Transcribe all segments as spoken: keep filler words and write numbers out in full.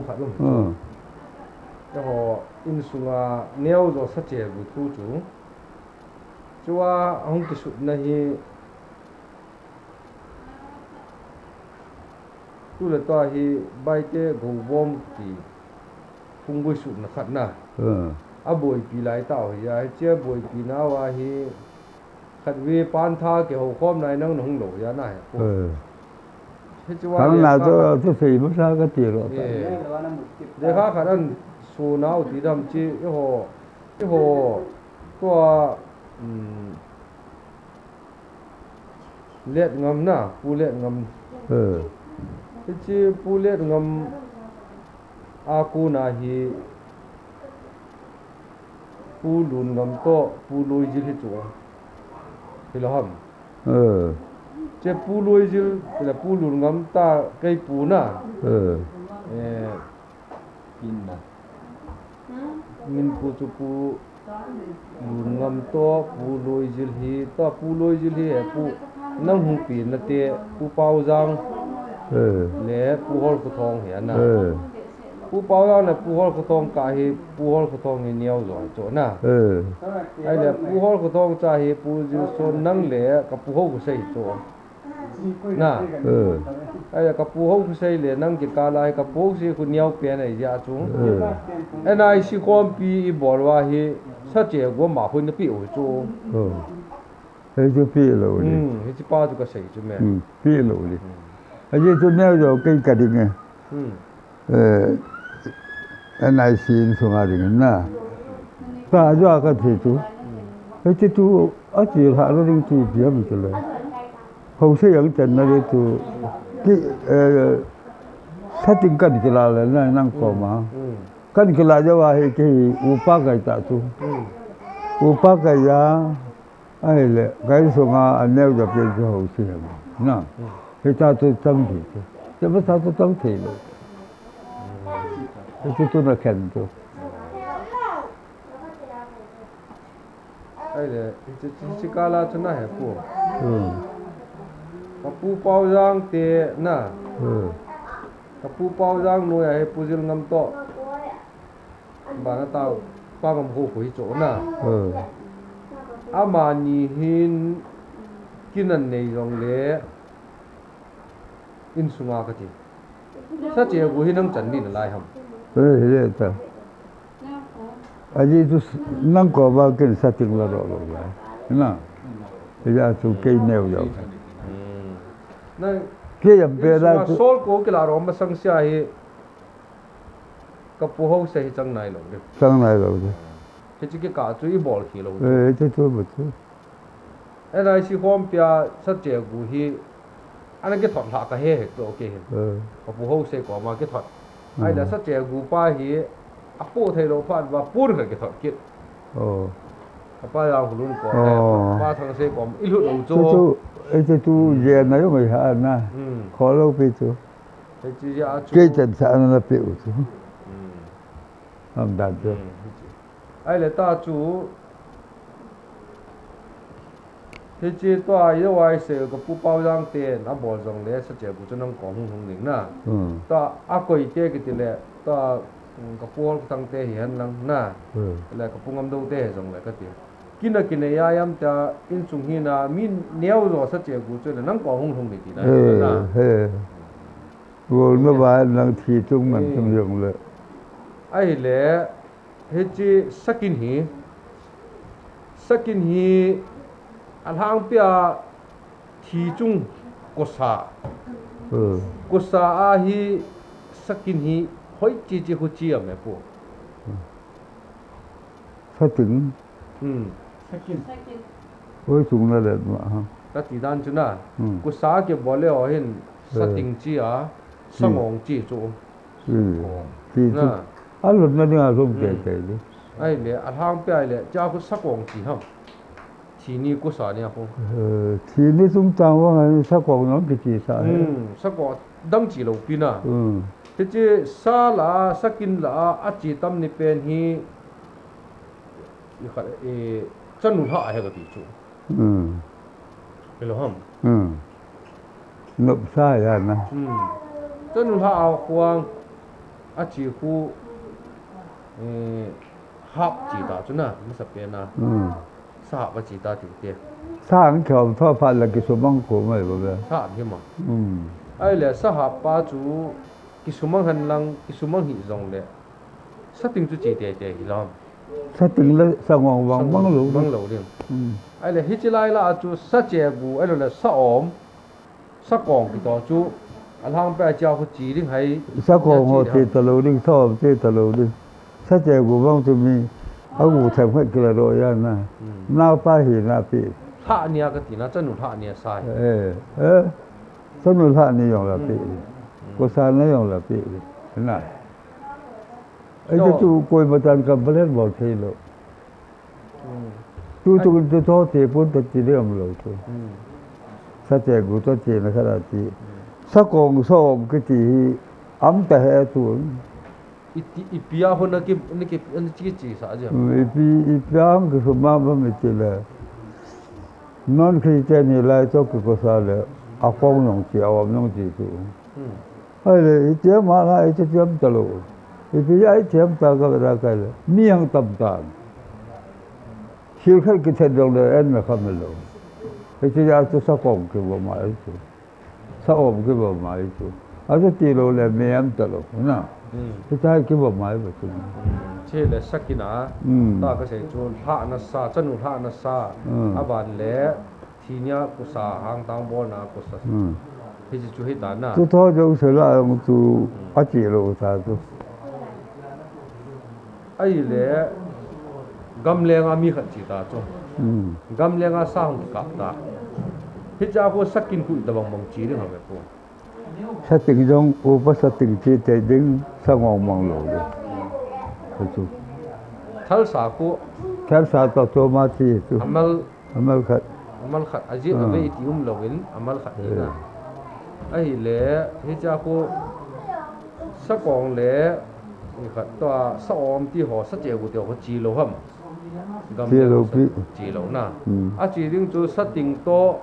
Khat um chu. Hmm. Eiho insunga neo jo sache gu thu chu. Chua hung kisutna hi tu le tua hi Baite Gobom ti phunggui sutna khat na. Hmm. A boipi lai tau hi a, hiche boipi nau a hi khatvei pantha kihou khom nai nang nahung lou hi a na he. Hmm. Hiche a thang le na pa to, to sei masa ka ti lo. Eh. Lekha khat an sunau ti dam chi, eiho, eiho, tua, um, Letngam na, Pu Letngam. Eh. Hiche Pu Letngam a kona hi Pu Lunngam toh Pu Loijil hi chu. Hilou ham. Eh. Hiche Pu Loijil, tile Pu Lunngam ta kei pu na. Eh. Eh. Min pu chu Pu Lunngam toh Pu Loijil hi, toh Pu Loijil hi he pu nang hung pi na te Pu Paujang. Eh. Le Pu Holkhothong hi a na. Eh. Pu Paujang le Pu Holkhothong kah hi, Pu Holkhothong hi neo jo hi chu na. Eh. Ahile Pu Holkhothong cha hi Pu Jilson nang le ka pu Houkhosei chu. Na. Eh. Ahile ka pu Houkhosei le nang kikah a hi ka pu Houkhosei khu neo pen ahi jeh a chu. Eh. N I C khompi i bol uva hi sache gu ama khu na pe u chu. Eh. Hichu pe lou ding. Hmm, hiche pa chu ka sei chu me. Hmm, pe lou ding. Hmm. Ajeh chu neo jo kei ka ding e. Hmm. Eh, N I C insunga ding na. Ka jo ka thi chu. Hiche chu a chi lha lou ding chu ipi ham ti le. Houkhosei jong chan na le chu. Ki, eh, sating kan kila le na nang koma. Hmm. Kan kila jou a hi kei upa kai ta chu. Hmm. Upa kai a. Ahile, ka insunga a neo jo pen chu Houkhosei ham. Na. Hmm. Hiche chu chang thei chu. Hiche pa chu chang thei lou. Hmm. Hiche chu na khen chu. Ahile, hiche, hiche kah a chu na he pu. Hmm. Ka pu Paujang te na. Hmm. Ka pu Paujang noiya hi Pu Jilngam toh. Bana ta Pa Ngamkhokhoi chu na. Hmm. Amani hin kin an nei jong le insunga ka ti. Sache gu hi nang chan ni na lai ham. Eh, hile ta. Ajeh chu nang koma kin sating la lou lou lai. Na. Hijeh a chu kei neo jo. Hmm. Na kei jam pe la insunga chu. Sol ko kila rom masang sia hi. Ka pu Houkhosei hi chang nai lou ding. Chang nai lou ding. Hiche kikah chu i bol khi lou. Eh, hiche chu bol chu. N I C khompi a sache gu hi ana kithot lha ka he he chu kei hin. Eh. Ka pu Houkhosei koma kithot. Hmm. Ahile sache gu pa hi a po thei lou phat uva pon khat kithot kit. Oh. Ka pa Jangkholun kom, oh, Pa Thangsei kom i lut lou chu. Chu chu, eh, chu chu, hmm, jeh a na jong i ha na. Hmm. Kho lou pi chu. Hiche jeh a chu. Kei chansah na na pe u chu. Hmm. Ham dan chu. Hmm, hiche. Ahile ta chu. Hiche tua i jo a i sei ka pu Paujang ten a bol jong le sache gu chu nang kom hung hung ding na. Hmm. Tua a koi te kiti le tua, um, ka pu Holkhothang te hi hen lang na. Hmm. Le ka pu Ngamdou te hi jong le ka ti. Kin a kinei a jam ta insung hi na mi neo jo sache gu chu le nang kom hung hung ding ti na. Eh, na. He. Bol na ba nang thi chung man chung jong le. Ahile, hiche sakin hi, sakin hi a lhangpi a thi chung kosa. Hmm. Kosa a hi sakin hi hoi chi chi khu chi a me pu. Hmm. Satin. Hmm. Sakin. Hoi chung na le ma ha. Ka ti dan chu na. Hmm. Kosa kibol le ho hin, eh, sating chi a, hmm, sangong chi chu. Hmm. Sangong. Ti chu. Na. A lut na ding a lum, hmm, te te le. Ahile, a lhangpi ahile, cha khu sakong chi ham. Thi ni kosa ni a khu. Eh, thi ni chung tang vang a sakong jong kichi sa he. Hmm, sakong dang chi lou pi na. Hmm. Hiche sa la, sakin la, a chi tam ni pen hi, i khat, eh, chanu lha he ka ti chu. Hmm. Hello ham. Hmm. Nop sa ya na. Hmm. Chanu lha a khuang. Achi khu, eh, hap chi ta chu na, masa pen a. Hmm. Sa hap achi ta ti te. Sa ang khom tho phat la kisumang khu mai ba be. Sa hap hi ma. Hmm. Ahile sa hap pa chu kisumang hen lang, kisumang hi jong le. Sa ting chu chi te te hi lam. Sa ting le sa ngong vang mang lo. Mang lo ding. Hmm. Ahile hichi lai la chu sa che gu, ahile le sa om. Sakong kiti chu, alhangpi a chia khu chi ding hai. Sakong ho chi ta lo ding, thom chi ta lo ding. Sa che gu bang chu mi, a gu them khat kila do ya na. Hmm. Nau pa hi na pi. Lha nia ka ti na, chanu lha nia sa hi. Eh, eh. Chanu lha ni jong la pi. Hmm. Ko sa na jong la pi. Na. Ai chu koi matan ka balet bol thei lo. Hmm. Tu tu tu tho te pun ta ti ding um lo tu. Hmm. Sa che gu to che na kha ti. Hmm. Sakong sa om kiti hi am ta he tu. Iti, ipi a hon a ki, ni ki, ni chi chi sa je. Hmm, ipi, ipi ang ki suma ba mi ti le. Non Christian hi lai to ki ko sa le. A kong nong chi, a om nong chi tu. Hmm. Ahile, i tiam a la, i tiam ta lo. Ipi a i tiam ta ka da ka le. Mi ang tam ta. Sil khat kithen jong le en na kha me lo. Hiti a chu sakong kibo mai chu. Sa om kibo mai chu. A chu ti lo le mi am ta lo. Na. Hmm. Hiti a kibo mai ba chu. Hmm. Chule sa kin a. Hmm. Ta ka sei chu lha na sa, chanu lha na sa. Hmm. Aban le Thi nia kusa hangtang bolna kusa. Hmm. Hichi chu hita na. Tu tho jo se la jong chu, hmm, a chi lo ta tu. Ahile gamleng a mi khat chi ta chu. Hmm. Gamleng a sa hung kap ta. Hicha ko sa kin khu ta bang bang chi ding ha ve ko. Sa ting jong upa sa ting chi te ding sa ngong mang lo ding. Hichu. Thal sa ko. Thal sa to to ma chi chu. Amal Amal khat. Amal khat. Ajit, ah, ave iti um louvin, amal khat hi na. Eh. Ahile, hicha khu sakong le, ni khat to a, sa om ti ho, sa che gu ti ho, chi lo ham. Gam chi le lo sa, pi. Chi lo na. Hmm. A chi ding chu sa ting to,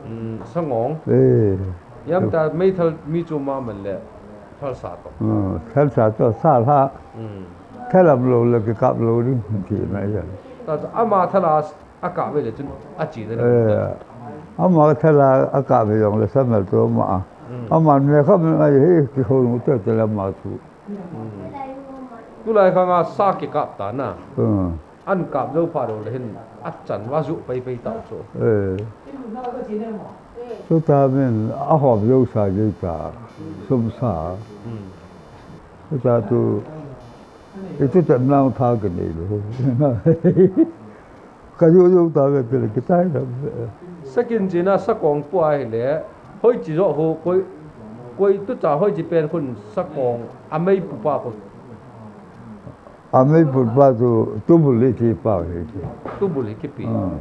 hmm, sa ngong. Eh. Yam ta meithal mi chu ma man le, thal sa to. Hmm, thal sa to, sa lha. Hmm. Thal am lo le, ki kap lo ding, ti na ya. Ta chu ama thal a A kap ve le chun a chi na ni. Eh, ama thal a, a kap ve jong le sa mel to ma a. Mm. Aman me kha me ngai hi ki ho nu te te la ma chu. Mm. Tulai khang a sa ki kap ta na. Mm. An kap jo pha do le hin a chan va ju pai pai ta chu. Eh. Chu ta min a hop jo sa jo ta. Sum sa. Mm. Chu ta tu. I chu chan nang tha ki nei lo. Ka ju ju ta ve pele ki tai da. Sa kin chi na sakong pu ahile, hoi chi jo ho, koi, koi tu cha hoi chi pen khun sakong, a mei pu pa khun. A mei pu pa chu tubul le chi pa he chi. Tubul hi kipi. Hmm.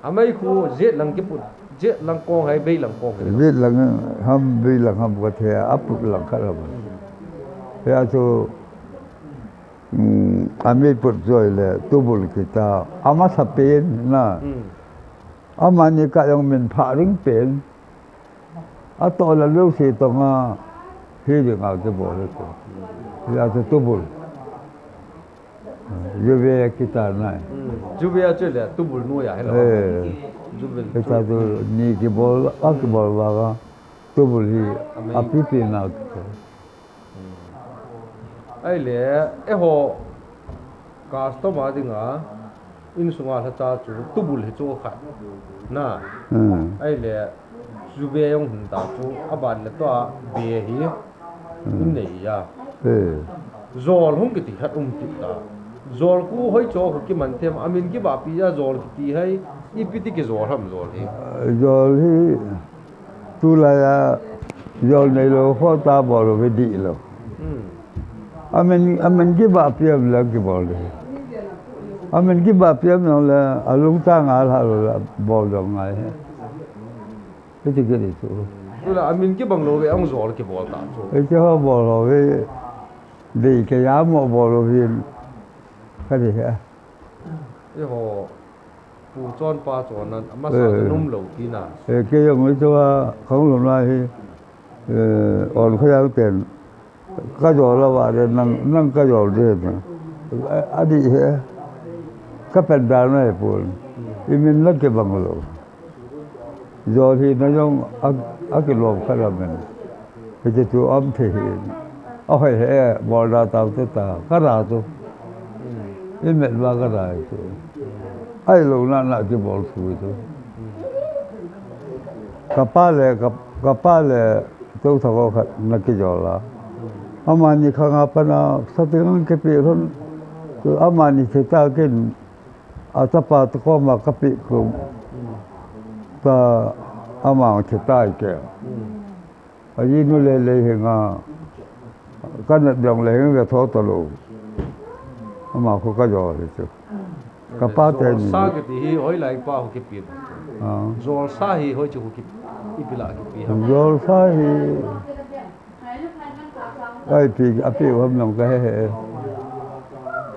A mei khu jet lang kiput, jet lang kong hai, bei lang kong hai. Jet lang ham, bei lang ham ka the, a put lang khat ham. Ya chu, um, a mei put joi le, tubul kita, ama sa pen na. Hmm. Amani ka jong min pha ring pen. A to la lo se to nga, hi ding a kibol le to. Ya chu tubul. Juve kita nai. Hmm. Juve a chu le tubul nu ya he lo. Eh. Juve. Kita chu ni kibol, a kibol va va. Tubul hi a pi pi na. Hmm. Ahile, eiho customer dinga, insunga lhacha chu tubul hi chu khat. Na. Hmm. Ahile, juve jong hin ta chu, aban le to a be hi. Hmm. In nei a. Eh. Jol hung kiti khat um ti ta. Jol khu hoi cho khu kiman them, amin kibahpi a jol kiti hai, ipi ti kijol ham jol hi. Jol hi, tulai a, jol nei lo, kho ta bol lo, ve di lo. Hmm. Amin, amin kibahpi am la kibol le. Amin kibahpi am la, alung ta nga la lo la, bol lo ngai he. Hiti kiti chu. Tula amin kibang lo ve ang jol kibol ta chu. Hiti ho bol lo ve. Dei ke ya mo bol lo ve. Ka dei he. Eiho pu chon pa chon nan, amasa chu nom lo ti na. Eh, ke jong hiti a, khang lo na hi. Eh, on kha yang ten. Ka jol a vale nang, nang ka jol de na. A, adih he. Ka pen dan a he pon. I min la kibang lou. Jol hina jong a, akilom khat a min. Hiche chu um thei hi. Ahoi he, bol da tau te ta. Ka da tu. I met va ka da tu. Ahilou na na kibol thu tu. Ka pa le, ka, ka pa le, Tou thak khat na kijol a. Amani khang a pat a, sa ting ang kipe lhon. Amani thita kin, a chapa te koma kapeh kou. Ta ama thita ke. Ajinu le le hinga, ka nat dong le hinga tho talou. Ama khu ka jol hi chu. Ka pa te ni. Jolsa kiti hi hoilai pa ho kipe. Ah. Jolsa hi hoiche ho kipe, ipi la kipe ham? Jolsa hi. Ai pi, ape u ham jong ka he he.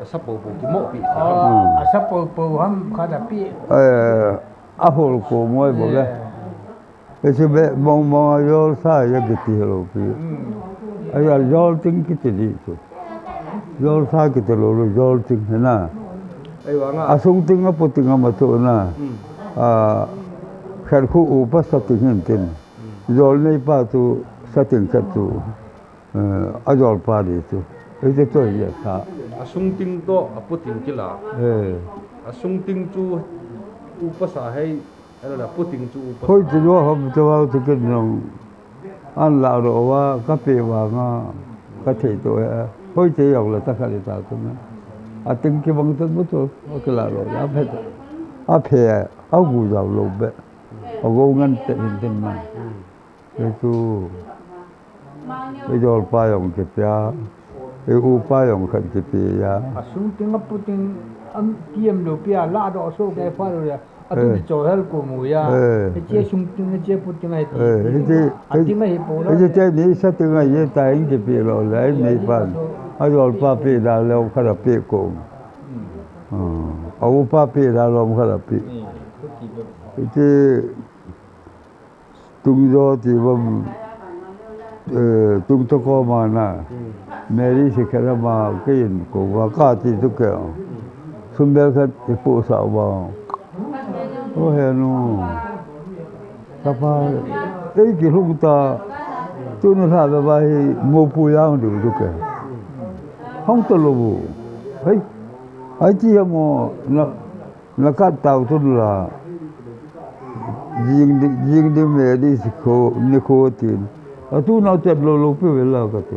Asa poupou kimoh pi. Ah, hmm. Asa poupou ham khat ape. Eh, ahol ko moi bo le. Yeah. Hiche beh mong mong a jolsa a kiti hilou pi. Hmm. Ahi a jol ting kiti di chu. Jolsa kiti lou lou jol ting hi na. Ahi vang a. Asung ting apo ting ama chu na. Hmm. A, khat khu upa sa ting hin tin. Hmm. Jol nei pa chu sa ting khat chu. Eh, ajol pa di chu. Hiche chu hi a sa. Asung ting toh apo ting kila. Eh. Asung ting chu upa sa hei. Ahilou le, pu ting chu upa. Hoiche jong ham chu vang chu ken jong. An la ro va, ka pe vang a, ka thei to e. Hoiche jong le ta kha le ta tu na. A ting kibang tu bu tu, a kila ro, a phe, a phe, a gu jao lou be. A gu ngan te hin tin na. Hichu, i jol pa jong kipe a, i u pa jong khat kipe a. Asung ting apo ting am, ti em lou pi a, la doh so ke fa lou ya. Atu eh. Ti cho hel ko mu ya. Eh. Hiche sung ting, hiche pu ting ahi ti. Eh, hiche, a ting ahi po la. Hiche ni sa ting ahi ta in kipe lou le, ai nei pan. A jol pa pe da lou khat a pe ko. Hmm. Ah, a u pa pe da lou khat a pe. Hmm. Hiche Tung jo ti bam, eh, tung to ko ma na. Hmm. Mary si khe na ma ke in ko va ka ti tu ke. Hmm. Sum bel khat i pu sa ba. O he nu. Ka pa, ei ki lhung ta. Tu nu sa ba ba hi mo pu yang du tu ke. Hong to lo bu. Hei. Ai ti ya mo na. Na kat tau tun la, jing di, jing di me di si kho, ni kho tin. A tu nau chet lo lo pi ve la ka ti.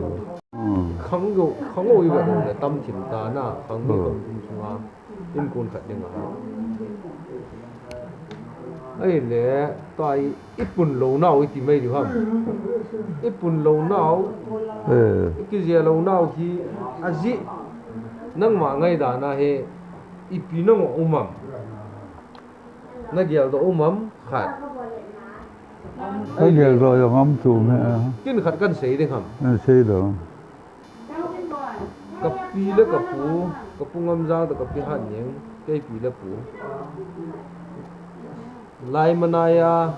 Hmm. Khang go, khang go i ve le tam thim ta na, khang go hmm. Tam thim sunga, in kun khat ding a. Ai le, tai i pun lo nau i ti mai di ham. I pun lo nau, eh. I ki je lo nau ki a ji, nang ma ngai da na he, Ipi nang um am? Na geldoh um am khat? Ka geldoh jong um chu me. Kin khat kan sei ding ham? Kan sei doh. Ka pi le ka pu, ka pu Ngamjang toh ka pi Hatneng, kei pi le pu. Laimanai a,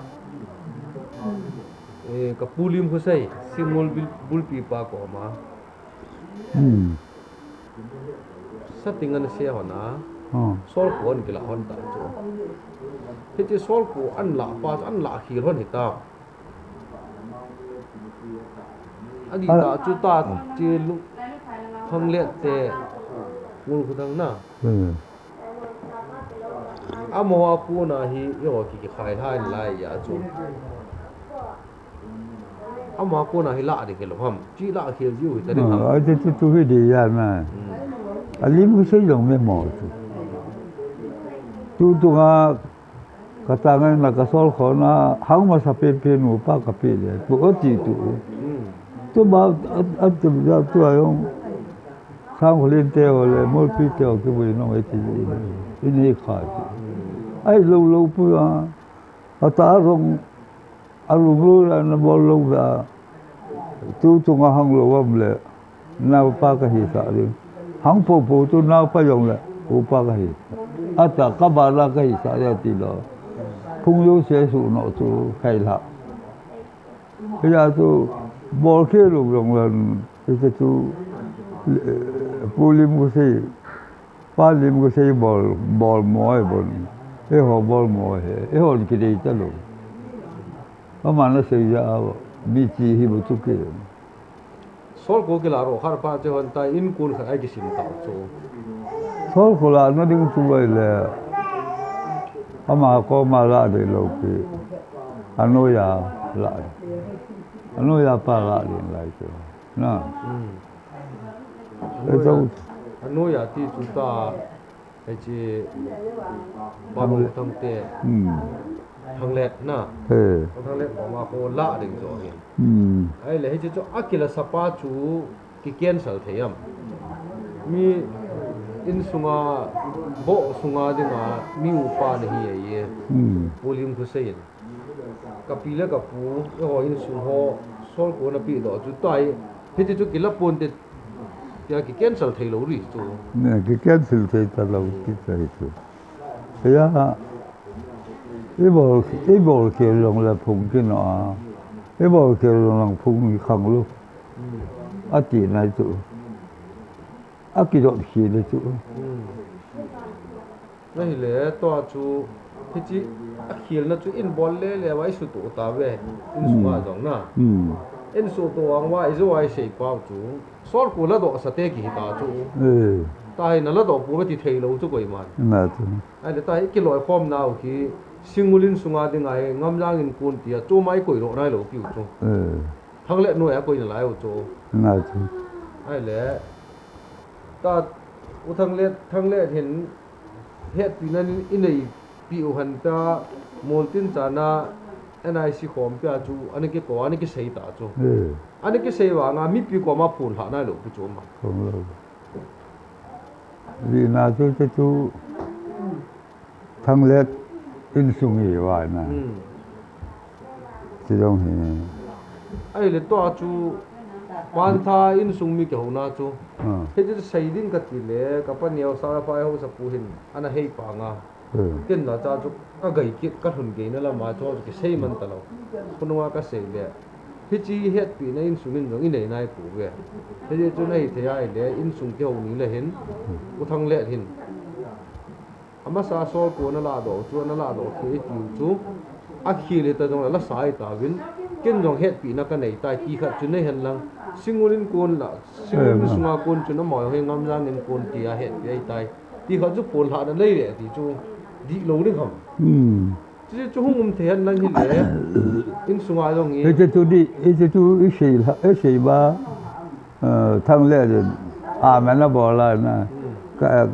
eh, ka pu Limkhosei, Singol bil, bulpi pa koma. Hmm. Sating ana se hon a. Hmm. Solkho ana kila hon ta chu. Hiche solkho ana la pa chu ana la khel hon hita. Adih ta chu ta che lu phang le te. Ngul khu dang na. Hmm. Amaho a kona hi, eiho ki, kikhai lhai lai a chu. Ama kona hi la ding hilou ham. Chi la khel jiu hita ding ham. Ah, a chu, chu, chu hi ding ya na. Hmm. A Limkhosei jong me mo chu. Tu, tu nga, ka ta ngai na ka solkho na, hang masa pen pen u pa ka pe le. Tu o ti tu. Hmm. Tu ba, a, a tu ja tu a jong. Sangkholin te ho le, Molpi te ho kivui nong e ti. Ini kha ti. Ai lou lou pu a. Ata rong, alung lou le, na bol lou ve a. Tu, tu nga hang lou am le, naopa ka hisah ding. Hang popo tu naopa jong le, upa ka hisah. Ata ka bala ka hisah ding ati lou. Phung jou se su no tu, khai la. Hia tu, bol khel lou jong le, Hiche chu, eh, Pu Lim Khosei, Pa Lim Khosei bol, bol mo e bon. Eiho bol mo e. Eiho kidei talou. Ama nasei ja a, mi chi hi bu chu ke. Solkho kila ro khar pa che hon ta in kun khat ai kisim ta chu. Solkho la na ding chu vai le. Ama koma la ding lou pi. Anoiya la. Anoiya pa la ding lai chu. Na. Hmm. Ei chau. Anoiya ti chu ta, hiche, Thanglet. Thangte. Hmm. Thanglet na. He. Thanglet koma kho la ding chu hin. Hmm. Ahile hiche chu akila sapa chu ki cancel thei am. Mi insunga, bo sunga dinga mi upa nahi ahi e. Hmm. Pu Lim Khosei in. Ka pi le ka pu, eiho insung ho, solkho na pi doh chu tai. Hiti chu kila ponte, tia ki cancel thei lou ri chu. Ne, ki cancel thei talou, ki thei chu. Ya, i bol, i bol khel jong le phung kino a. I bol khel jong le phung khang lou. Hmm. Ati nai chu. Akidop khel le chu. Hmm. Ahile, tua chu, hiche, akhelna chu in bol le le uva i sutoh tauve, insunga jong na. Hmm. In sutoh vang uva, i jo a i sei pau chu, solkho ladoh sate kihi ta chu. Eh. Tahi na ladoh pouve ti thei lou chu koiman. Na chu. Ahile, tahi kiloikhom nau hi, Singul insunga dinga hi, Ngamjang in kon tia, chuma i koi doh nai lou piu chu. Eh. Thanglet noiya koi nalai u chu. Na chu. Ahile, ta, U Thanglet, Thanglet hin, hetpina i neipiu hen ta, Moltin chana N I C khompi a chu, ana kikou, ana kisei ta chu. Eh. Ana kisei vanga, mipi koma phonlhah nai lou pi chu ma. Khom lou. Lina chu, chu, chu, Thanglet insung hi vana. Hmm. Chu jong hi. Ahile tua chu, Pantha insung mi kihouna chu. Ah. Hiche chu sei ding kati le, ka pa neo sa la pa ho sa pu hin, ana hei panga. Hmm. Ken la cha chu ka gai kit, ka lhun geina lama chu kisei man talou. Khonunga ka sei le. Hiche hetpina insung in jong i nei nai pouve. Hiche chu nahi thei ahile, insung kihou ni le hin, U Thanglet hin. Amasa solkho na ladoh chu, na ladoh khel i tiu chu. Akhel le ta jong la, lasa i tauvin. Ken jong hetpina ka nei tai, ti khat chu nei hen lang. Singul in kon la, Singul insunga kon chu na mo he Ngamjang in kon tia hetpi ahi tai. Ti khat chu phonlhahna nei le ti chu dihlou ding ham. Hmm. Chu chu hung um thei hen lang hile. Insunga jong hi. Hiche chu di, hiche chu i sei la, i sei ba. Eh, Thanglet in, amen abol a na. Hmm. Ka,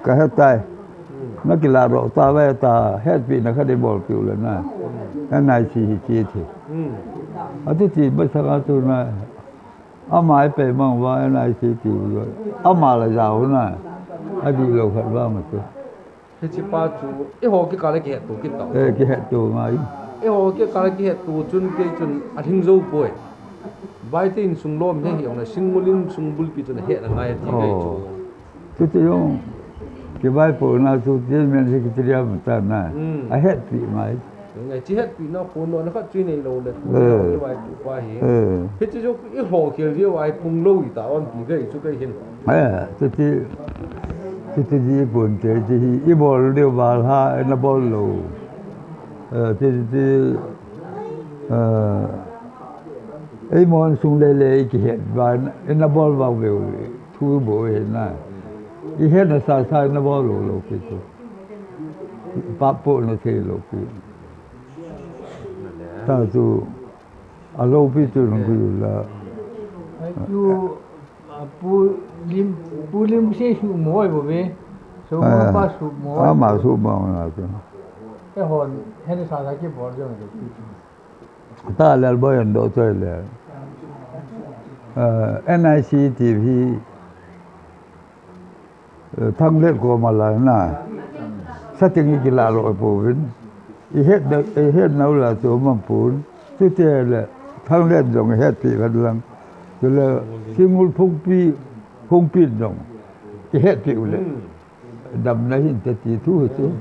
ka hetai. Hmm. Na kiladoh tauve ta, hetpina khat i bol piu le na. Hmm. N I C hi ti ti. Hmm. Ati ti ba sanga tu na. Ama i pe mang uva N I C ti uva. Ama la jao na. Adihlou khat vang ma tu. Hiche pa chu, eiho kikah a kihetto kit tau. Eh, kihetto ngai. Eiho kikah a kihetto chun kei chun alhing jou poi. Vaite insung lom hi hi ong le Singul insung bulpi chun ahet angai ti kei chu. Oh. Chuti jong, kivaipohna chu Chairman Secretary a bata na. Hmm. Ahetpi ngai. Ngai, chu hetpina phondohna khat chu i neilou le. Eh. Kivaipoh pa hi. Eh. Hiche chu i ho khel jeh uva i pung lou i ta on ti kei chu kei hin. Eh, chuti, chuti ji pon te, ti hi, i bol diu val ha, na bol lou. Eh, ti, ti, eh, ei mon sung le le i kihet ba, na bol ba veu, thu bo he na. I het na sa sa na bol lou lou ki tu. Pa po na thei lou ki. Ta tu, a lou pi tu nung ki la. Ai tu, Pu Lim, Pu Lim se su mo ai bo ve. So mo pa su mo ai. Ama su mo na tu. E hon, hen sa sa ki bol jong de. Ta le bo yan do to le. Eh, N I C T V. Eh, Thanglet koma la na. Sa ting i kila lo pouvin. I het da, i het nau la chu man pun. Chutile Thanglet jong i hetpi vet lang. Chule Singul phungpi, phungpi jong i hetpi u le. Damna hin te ti thu chu.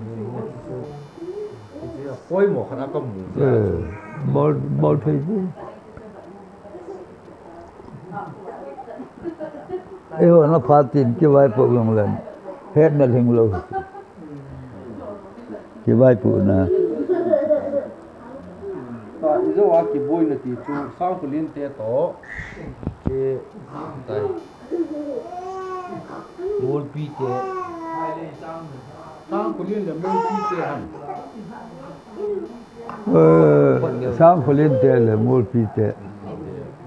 Poimo khat a ka mu. Eh, bol, bol thei chu. Eiho na phatin kivaipoh jong leng, hetna lhing lou. Kivaipohna. Ta, ijo a kiboina ti chu, Sangkholin te toh, che, tai. Molpi te. Sangkholin le Molpi te han. Eh, Sangkholin te le Molpi te.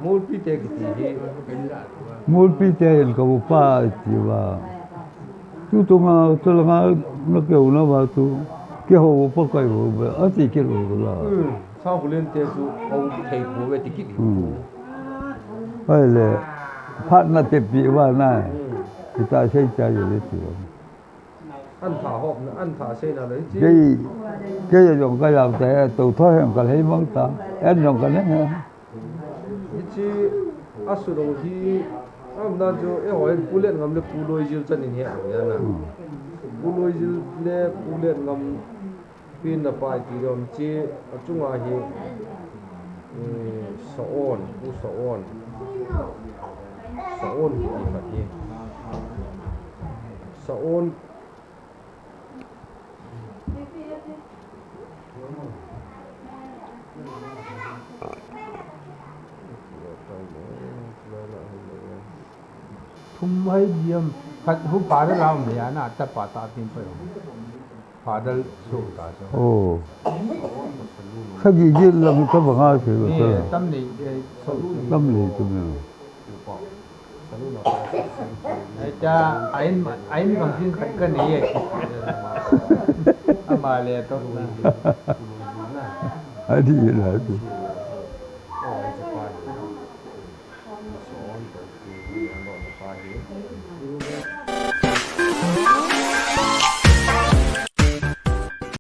Molpi te kiti hi. Molpi te in ka upa ti uva. Tutunga, tulanga na keu na uva tu. Kihou upa kai uva. Ati keu uva la. Hmm. Sangkholin te chu hou thei pouve ti kiti. Hmm. Ahile, phatna tepi uva na. Hmm. Kita sei cha yo le ti uva. An tha hopna, an tha seina le hiche. Kei, kei jong ka jao te, tou tho hem ka lhei mang ta. En jong ka ne he. Hiche, a sut dong hi, am dan chu, eiho hin Pu Letngam le Pu Loijil chan in he, ya na. Hmm. Pu Loijil le Pu Letngam pin na pai ti dom che, a chunga hi, eh, Saon, Pu Saon. Saon hi khat hi. Saon. Thum hai diam, khat hu pa da lam ya na, ta pa ta tin pa yo. Father Sota chu. Oh. Sagi git lang ka banga se lo. Ni, tam ni, eh, tam ni tu me. Ai cha, ain, ain bang sin khat ka nei e. Ama le to. Adi la tu.